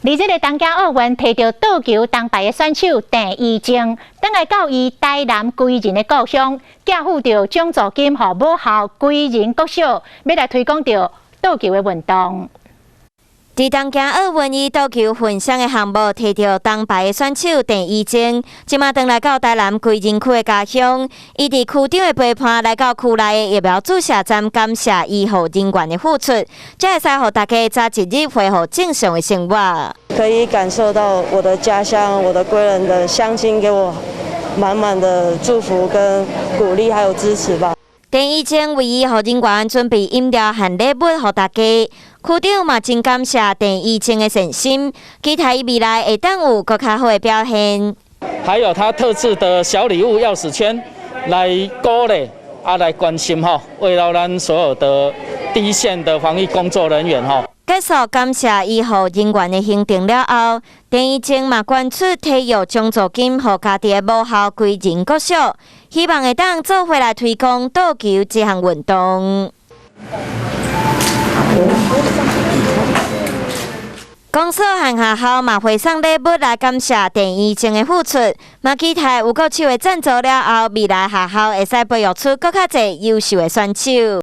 佇這个東京奧運提著桌球銅牌的選手鄭怡靜，轉來到伊台南歸仁的故鄉，寄付著獎助金予母校歸仁國小，欲來推廣著桌球的運動。佇東京奧運以桌球混雙的項目提著銅牌的選手鄭怡靜，這馬轉來到台南歸仁區的家鄉，伊佇區長的陪伴來到區內的疫苗注射站，感謝醫護人員的付出，才會使予大家早一日恢復正常的生活。可以感受到我的家鄉、我的歸仁的鄉親給我滿滿的祝福跟鼓勵，還有支持吧。鄭怡靜為醫護人員準備飲料和禮物予大家，區長嘛真感謝鄭怡靜的善心，期待伊未來會當有閣較好的表現。還有他特製的小禮物鑰匙圈，來鼓勵啊，來關心吼，慰勞咱所有的第一線的防疫工作人員吼。結束感謝醫護人員的行程了後，鄭怡靜嘛捐出體育獎助金予家己的母校歸仁國小，希望會當做伙來推廣桌球這項運動。公所和學校嘛回送禮物來感謝鄭怡靜的付出，嘛期待有國手的贊助了後，未來學校會使培育出閣較濟優秀的選手。